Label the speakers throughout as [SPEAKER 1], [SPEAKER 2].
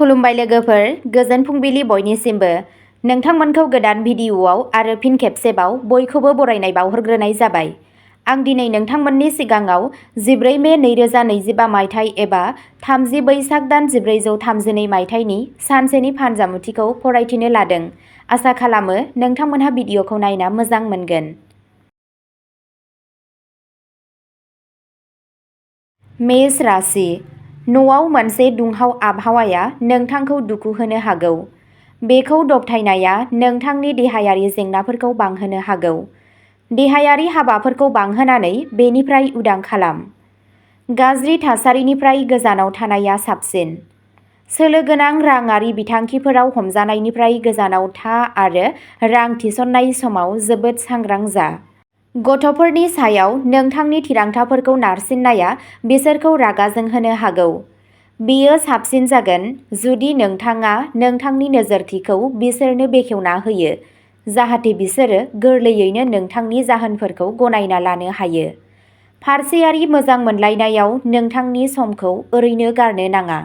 [SPEAKER 1] खुलुमबाय लोगोफोर, गोजोन फुंबिलि बयनिसिमबो। नोंथांमोनखौ गोदान भिडिअ'आव आरो फिन खेबसेबाव बयखौबो बरायनाय बावहरग्रोनाय जाबाय। आं दिनै नोंथांमोननि सिगाङाव 14 मे 2025 मायथाइ एबा 30 बैसाग दान 1432 मायथाइनि सानसेनि फानजामुथिखौ फरायथिनो लादों। आसा खालामो नोंथांमोनहा भिडिअ'खौ नायना मोजां मोनगोन। मेष राशि। न'आव मोनसे दुंहाव आबहावाया नोंथांखौ दुखु होनो हागौ। बेखौ दबथायनाया नोंथांनि देहायारि जेंनाफोरखौ बांहोनो हागौ। देहायारि हाबाफोरखौ बांहोनानै बेनिफ्राय उदां खालाम। गाज्रि थासारिनिफ्राय गोजानाव थानाया साबसिन। सोलो गोनां राङारि बिथांखिफोराव हमजानायनिफ्राय गोजानाव था आरो रां थिसननाय समाव जोबोद सांग्रां जा। गथ'फोरनि सायाव नोंथांनि थिरांथाफोरखौ नारसिननाया बिसोरखौ रागा जोंहोनो हागौ। बेयो साबसिन जागोन जुदि नोंथाङा नोंथांनि नोजोरथिखौ बिसोरनो बेखेवना होयो, जाहाथे बिसोरो गोरलैयैनो नोंथांनि जाहोनफोरखौ गनायना लानो हायो। फारसेयारि मोजां मोनलायनायाव नोंथांनि समखौ ओरैनो गारनो नाङा।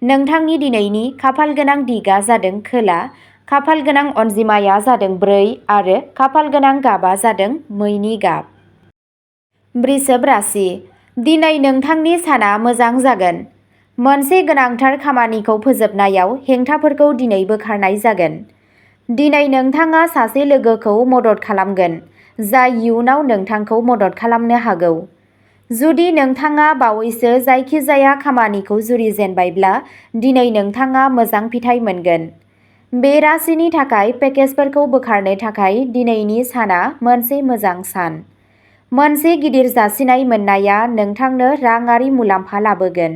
[SPEAKER 1] नोंथांनि दिनैनि खाफालगोनां दिगा जादों खोला, खाफालगोनां अनजिमाया जादों 4 आरो खाफालगोनां गाबा जादों मैनि गाब। वृषभ राशि। दिनै नोंथांनि साना मोजां जागोन। मोनसे गोनांथार खामानिखौ फोजोबनायाव हेंथाफोरखौ दिनै बोखारनाय जागोन। दिनै नोंथाङा सासे लोगोखौ मदद खालामगोन, जाय इयुनाव नोंथांखौ मदद खालामनो हागौ। जुदि नोंथाङा बावैसो जायखिजाया खामानिखौ जुरिजेनबायब्ला, दिनै नोंथाङा मोजां फिथाय मोनगोन। बे राशिनि थाखाय पेकेजफोरखौ बोखारनो थाखाय दिनैनि साना मोनसे मोजां सान। मोनसे गिदिर जासिनाय मोननाया नोंथांनो राङारि मुलाम्फा लाबोगोन।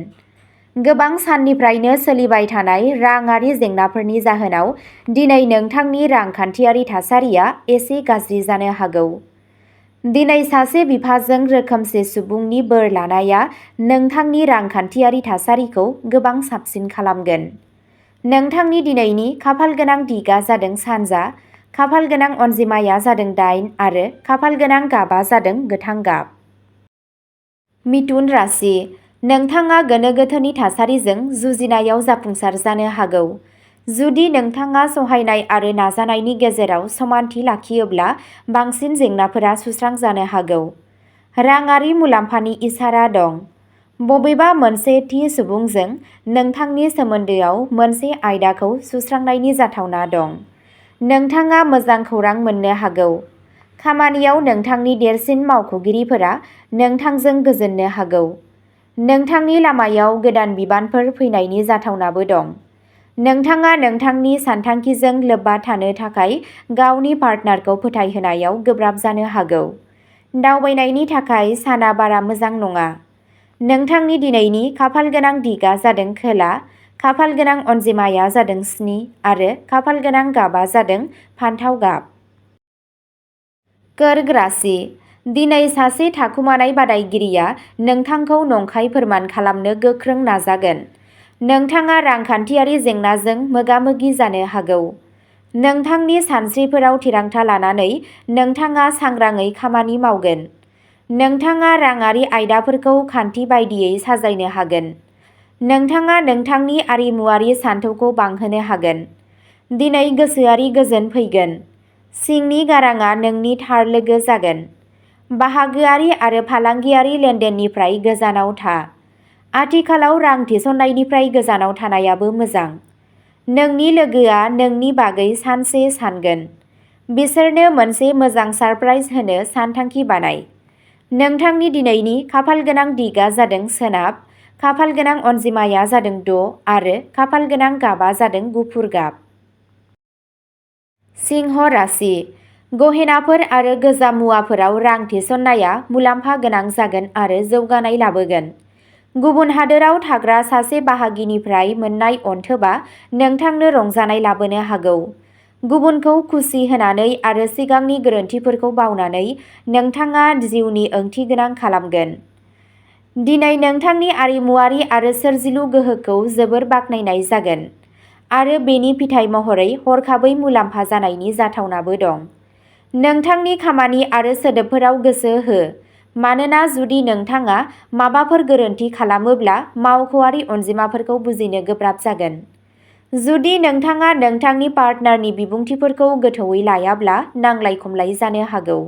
[SPEAKER 1] गोबां साननिफ्रायनो सोलिबाय थानाय राङारि जेंनाफोरनि जाहोनाव दिनै नोंथांनि रांखान्थियारि थासारिया एसे गाज्रि जानो हागौ। दिनै सासे बिफाजों रोखोमसे सुबुंनि बोर लानाया नोंथांनि रांखान्थियारि थासारिखौ गोबां साबसिन खालामगोन। नोंथांनि दिनैनि खाफालगोनां दिगा जादों सानजा, खाफालगोनां अनजिमाया जादों 8 आरो खाफालगोनां गाबा जादों गोथां गाब। मिथुन राशि। नोंथाङा गोनो गोथोनि थासारिजों जुजिनायाव जाफुंसार जानो हागौ। जुदि नोंथाङा सहायनाय आरो नाजानायनि गेजेराव समानथि लाखियोब्ला बांसिन जेंनाफोरा सुस्रांजानो हागौ। राङारि मुलाम्फानि इसारा दं। बबेबा मोनसे थि सुबुंजों नोंथांनि सोमोन्दोआव मोनसे आयदाखौ सुस्रांनायनि जाथावना दं। नोंथाङा मोजां खौरां मोननो हागौ। खामानियाव नोंथांनि देरसिन मावख'गिरिफोरा नोंथांजों गोजोननो हागौ। नोंथांनि लामायाव गोदान बिबानफोर फैनायनि जाथावनाबो दं। नोंथाङा नोंथांनि सानथांखिजों लोब्बा थानो थाखाय गावनि पार्टनारखौ फोथायहोनायाव गोब्राब जानो हागौ। दावबायनायनि थाखाय साना बारा मोजां नङा। नोंथांनि दिनैनि खाफालगोनां दिगा जादों खोला, खाफालगोनां अनजिमाया जादों 7 आरो खाफालगोनां गाबा जादों फान्थाव गाब। कर्क राशि। दिनै सासे थाखुमानाय बादायगिरिया नोंथांखौ नंखाय फोरमान खालामनो गोख्रों नाजागोन। नोंथाङा रांखान्थियारि जेंनाजों मोगा-मोगि जानो हागौ। नोंथांनि सानस्रिफोराव थिरांथा लानानै नोंथाङा सांग्राङै खामानि मावगोन। नोंथाङा राङारि आयदाफोरखौ खान्थि बायदियै साजायनो हागोन। नोंथाङा नोंथांनि आरिमुआरि सानथौखौ बांहोनो हागोन। दिनै गोसोआरि गोजोन फैगोन। सिंनि गारांआ नोंनि थार लोगो जागोन। बाहागोआरि आरो फालांगियारि लेनदेननिफ्राय गोजानाव था। आथिखालाव रां थिसननायनिफ्राय गोजानाव थानायाबो मोजां। नोंनि लोगोआ नोंनि बागै सानसे सानगोन। बिसोरनो मोनसे मोजां सारप्राइज होनो सानथांखि बानाय। नोंथांनि दिनैनि खाफालगोनां दिगा जादों सोनाब, खाफालगोनां अनजिमाया जादों 6 आरो खाफालगोनां गाबा जादों गुफुर गाब। सिंह राशि। गहेनाफोर आरो गोजाम मुवाफोराव रां थिसननाया मुलाम्फा गोनां जागोन आरो जौगानाय लाबोगोन। गुबुन हादोराव थाग्रा सासे बाहागिनिफ्राय मोन्नाय अनथोबा नोंथांनो रंजानाय लाबोनो हागौ। गुबुनखौ खुसि होनानै आरो सिगांनि गोरोन्थिफोरखौ बावनानै नोंथाङा जिउनि ओंथिगोनां खालामगोन। दिनै नोंथांनि आरिमुआरि आरो सोरजिलु गोहोखौ जोबोर बाख्नायनाय जागोन आरो बेनि फिथाय महरै हरखाबै मुलाम्फा जानायनि जाथावनाबो दं। नोंथांनि खामानि आरो सोदोबफोराव गोसो हो, मानोना जुदि नोंथाङा माबाफोर गोरोन्थि खालामोब्ला मावख'आरि अनजिमाफोरखौ बुजिनो गोब्राब जागोन। जुदि नोंथाङा नोंथांनि पार्टनारनि बिबुंथिफोरखौ गोथौवै लायाब्ला नांलाय खमलाय जानो हागौ।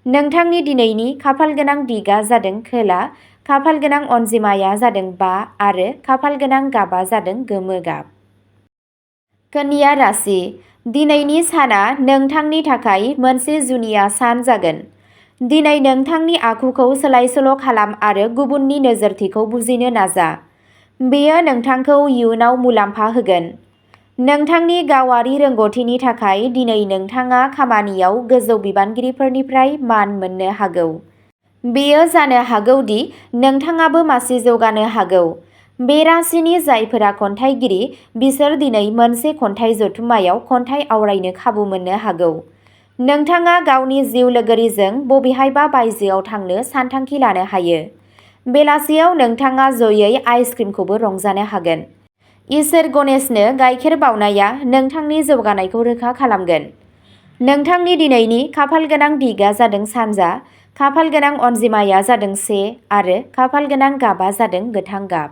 [SPEAKER 1] नोंथांनि दिनैनि खाफालगोनां दिगआ जादों खोला, खाफालगोनां अनजिमाया जादों 5 आरो खाफालगोनां गाबा जादों गोमो गाब। कन्या राशि, दिनैनि साना नोंथांनि थाखाय मोनसे जुनिया सान जागोन। दिनै नोंथांनि आखुखौ सोलाय-सोल' खालाम आरो गुबुननि नोजोरथिखौ बुजिनो नाजा। बेयो नोंथांखौ इयुनाव मुलाम्फा होगोन। नोंथांनि गावारि रोंग'थिनि थाखाय दिनै नोंथाङा खामानियाव गोजौ बिबानगिरिफोरनिफ्राय मान मोननो हागौ। बेयो जानो हागौ दि नोंथाङाबो मासि जौगानो हागौ। बे राशिनि जायफोरा खन्थाइगिरि, बिसोर दिनै मोनसे खन्थाइ जथुम्मायाव खन्थाइ आवरायनो खाबु मोननो हागौ। नोंथाङा गावनि जिउ लोगोरिजों बबेहायबा बायजोआव थांनो सानथांखि लानो हायो। बेलासियाव नोंथाङा जयै आइसक्रिमखौबो रंजानो हागोन। इसोर गणेशनो गाइखेर बावनाया नोंथांनि जौगानायखौ रोखा खालामगोन। नोंथांनि दिनैनि खाफालगोनां दिगआ जादों सानजा, खाफालगोनां अनजिमाया जादों 1 आरो खाफालगोनां गाबा जादों गोथां गाब।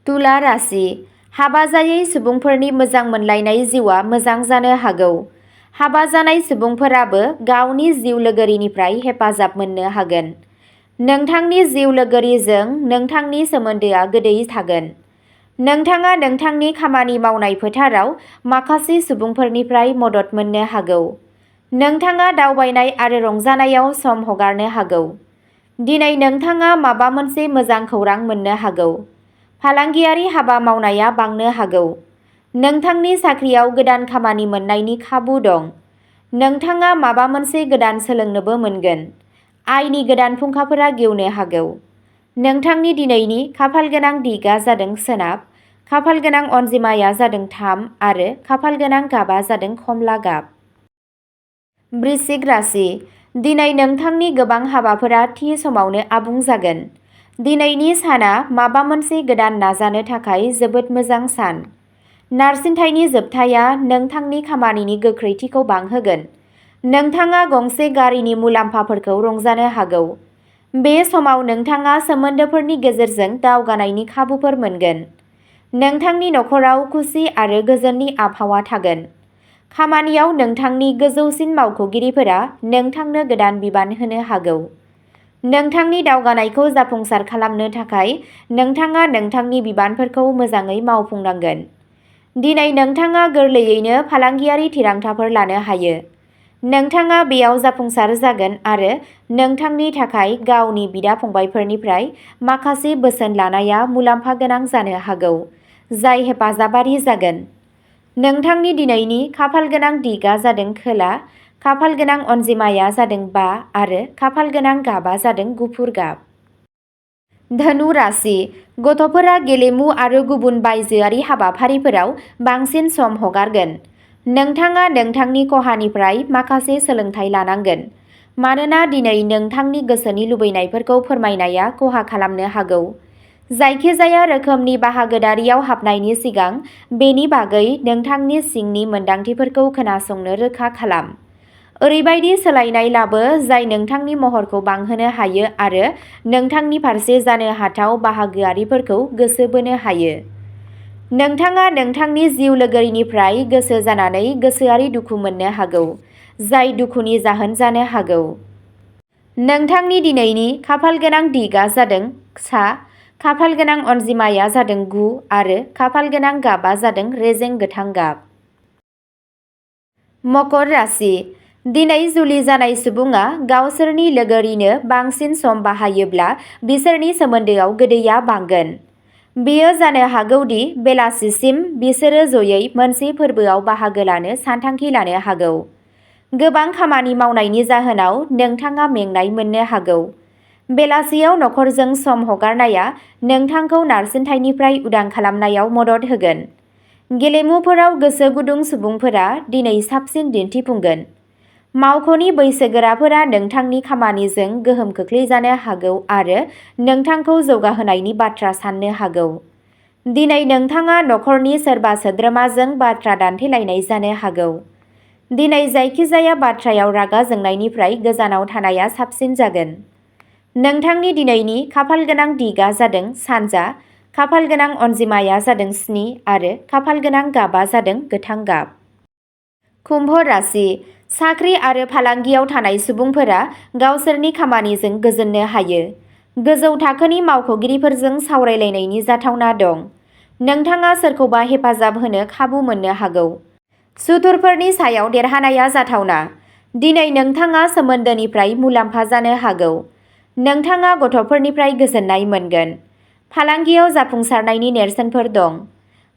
[SPEAKER 1] तुला राशि, हाबा जायै सुबुंफोरनि मोजां मोनलायनाय जिउआ मोजां जानो हागौ। हाबा जानाय सुबुंफोराबो गावनि जिउ लोगोरिनिफ्राय हेफाजाब मोननो हागोन। नोंथांनि जिउ लोगोरिजों नोंथांनि सोमोन्दोआ गोदै थागोन। नोंथाङा नोंथांनि खामानि मावनाय फोथाराव माखासे सुबुंफोरनिफ्राय मदद मोननो हागौ। नोंथाङा दावबायनाय आरो रंजानायाव सम हगारनो हागौ। दिनै नोंथाङा माबा मोनसे मोजां खौरां मोननो हागौ। फालांगियारि हाबा मावनाया बांनो हागौ। नोंथांनि साख्रियाव गोदान खामानि मोननायनि खाबु दं। नोंथाङा माबा मोनसे गोदान सोलोंनोबो मोनगोन। आयनि गोदान फुंखाफोरा गेवनो हागौ। नोंथांनि दिनैनि खाफालगोनां दिगआ जादों सोनाब, खाफालगोनां अनजिमाया जादों 3 आरो खाफालगोनां गाबा जादों खमला गाब। वृश्चिक राशि, दिनै नोंथांनि गोबां हाबाफोरा थि समावनो आबुं जागोन। दिनैनि साना माबा मोनसे गोदान नाजानो थाखाय जोबोद मोजां सान। नारसिनथायनि जोबथाया नोंथांनि खामानिनि गोख्रैथिखौ बांहोगोन। नोंथाङा गंसे गारिनि मुलाम्फाफोरखौ रंजानो हागौ। बे समाव नोंथाङा सोमोन्दोफोरनि गेजेरजों दावगानायनि खाबुफोर मोनगोन। नोंथांनि नखराव खुसि आरो गोजोननि आबहावा थागोन। खामानियाव नोंथांनि गोजौसिन मावख'गिरिफोरा नोंथांनो गोदान बिबान होनो हागौ। नोंथांनि दावगानायखौ जाफुंसार खालामनो थाखाय नोंथाङा नोंथांनि बिबानफोरखौ मोजाङै मावफुंनांगोन। दिनै नोंथाङा गोरलैयैनो फालांगियारि थिरांथाफोर लानो हायो। नोंथाङा बेयाव जाफुंसार जागोन आरो नोंथांनि थाखाय गावनि बिदा-फंबायफोरनिफ्राय माखासे बोसोन लानाया मुलाम्फा गोनां जानो हागौ, जाय हेफाजाबारि जागोन। नोंथांनि दिनैनि खाफालगोनां दिगआ जादों खोला, खाफालगोनां अनजिमाया जादों 5 आरो खाफालगोनां गाबा जादों गुफुर गाब। धनु राशि, गथ'फोरा गेलेमु आरो गुबुन बायजोआरि हाबाफारिफोराव बांसिन सम हगारगोन। नोंथाङा नोंथांनि खहानिफ्राय माखासे सोलोंथाय लानांगोन, मानोना दिनै नोंथांनि गोसोनि लुबैनायफोरखौ फोरमायनाया खहा खालामनो हागौ। जायखिजाया रोखोमनि बाहागोदारियाव हाबनायनि सिगां बेनि बागै नोंथांनि सिंनि मोनदांथिफोरखौ खोनासंनो रोखा खालाम। ओरैबायदि सोलायनाय लाबो जाय नोंथांनि महरखौ बांहोनो हायो आरो नोंथांनि फारसे जानो हाथाव बाहागोआरिफोरखौ गोसो बोनो हायो। नोंथाङा नोंथांनि जिउ लोगोरिनिफ्राय गोसो जानानै गोसोआरि दुखु मोननो हागौ, जाय दुखुनि जाहोन जानो हागौ। नोंथांनि दिनैनि खाफालगोनां दिगआ जादों सा, खाफालगोनां अनजिमाया जादों 9 आरो खाफालगोनां गाबा जादों रेजें गोथां गाब। मकर राशि, दिनै जुलि जानाय सुबुङा गावसोरनि लोगोरिनो बांसिन सम बाहायोब्ला बिसोरनि सोमोन्दोआव गोदैया बांगोन। बेयो जानो हागौ दि बेलासिसिम बिसोरो जयै मोनसे फोरबोआव बाहागो लानो सानथांखि लानो हागौ। गोबां खामानि मावनायनि जाहोनाव नोंथाङा मेंनाय मोननो हागौ। बेलासियाव नखरजों सम हगारनाया नोंथांखौ नारसिनथायनिफ्राय उदां खालामनायाव मदद होगोन। गेलेमुफोराव गोसो गुदुं सुबुंफोरा दिनै साबसिन दिन्थिफुंगोन। मावख'नि बैसोगोराफोरा नोंथांनि खामानिजों गोहोम खोख्लैजानो हागौ आरो नोंथांखौ जौगाहोनायनि बाथ्रा साननो हागौ। दिनै नोंथाङा नखरनि सोरबा सोद्रोमाजों बाथ्रा दान्थेलायनाय जानो हागौ। दिनै जायखिजाया बाथ्रायाव रागा जोंनायनिफ्राय गोजानाव थानाया साबसिन जागोन। नोंथांनि दिनैनि खाफालगोनां दिगआ जादों सानजा, खाफाल गोनां अनजिमाया जादों 7 आरो खाफाल गोनां गाबा जादों गोथां गाब। कुम्भ राशि साख्रि आरो फालांगियाव थानाय सुबुंफोरा गावसोरनि खामानिजों गोजोननो हायो। गोजौ थाखोनि मावख'गिरिफोरजों सावरायलायनायनि जाथावना दं। नोंथाङा सोरखौबा हेफाजाब होनो खाबु मोननो हागौ। सुथुरफोरनि सायाव देरहानाया जाथावना। दिनै नोंथाङा सोमोन्दोनिफ्राय मुलाम्फा जानो हागौ। नोंथाङा गथ'फोरनिफ्राय गोजोननाय मोनगोन। फालांगियाव जाफुंसारनायनि नेरसोनफोर दं।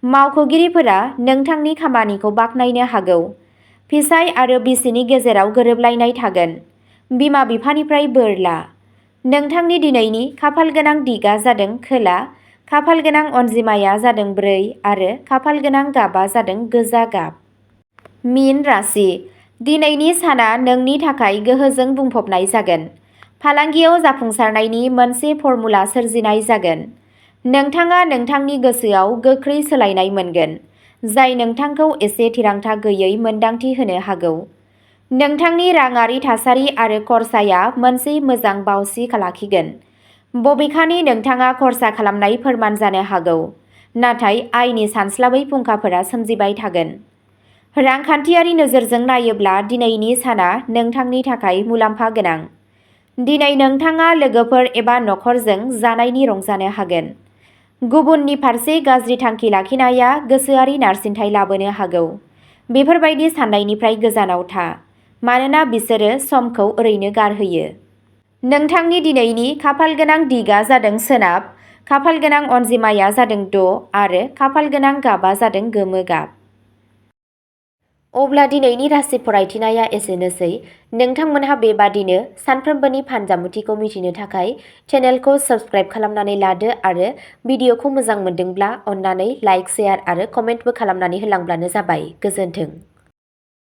[SPEAKER 1] मावख'गिरिफोरा नोंथांनि खामानिखौ बाख्नायनो हागौ। फिसाय आरो बिसिनि गेजेराव गोरोबलायनाय थागोन। बिमा-बिफानिफ्राय बोर ला। नोंथांनि दिनैनि खाफाल गोनां दिगआ जादों खोला, खाफाल गोनां अनजिमाया जादों 4 आरो खाफाल गोनां गाबा जादों गोजा गाब। मीन राशि दिनैनि साना नोंनि थाखाय गोहोजों बुंफबनाय जागोन। फालांगियाव जाफुंसारनायनि मोनसे फर्मुला सोरजिनाय जागोन। नोंथाङा नोंथांनि गोसोआव गोख्रै सोलायनाय मोनगोन, जाय नोंथांखौ एसे थिरांथा गैयै मोन्दांथि होनो हागौ। नोंथांनि राङारि थासारि आरो खरसाया मोनसे मोजां बावसि लाखिगोन। बबेखानि नोंथाङा खर्सा खालामनाय फोरमान जानो हागौ, नाथाय आयनि सानस्लाबै फुंखाफोरा सोमजिबाय थागोन। रांखान्थियारि नोजोरजों नायोब्ला दिनैनि साना नोंथांनि थाखाय मुलाम्फा गोनां। दिनै नोंथाङा लोगोफोर एबा नखरजों जानायनि रंजानो हागोन। गुबुननि फारसे गाज्रि थांखि लाखिनाया गोसोआरि नारसिनथाय लाबोनो हागौ। बेफोरबायदि साननायनिफ्राय गोजानाव था, मानोना बिसोरो समखौ ओरैनो गारहोयो। नोंथांनि दिनैनि खाफाल गोनां दिगआ जादों सोनाब, खाफाल गोनां अनजिमाया जादों 6 आरो खाफाल गोनां गाबा जादों गोमो गाब। अब्ला दिनैनि राशि फरायथिनाया एसेनोसै। नोंथांमोनहा बेबादिनो सानफ्रोमबोनि फानजामुथिखौ मिथिनो थाखाय चेनेलखौ साबस्क्राइब खालामनानै लादो आरो भिडिअखौ मोजां मोनदोंब्ला अन्नानै लाइक, शेयार आरो कमेन्टबो खालामनानै होलांब्लानो जाबाय। गोजोन्थों।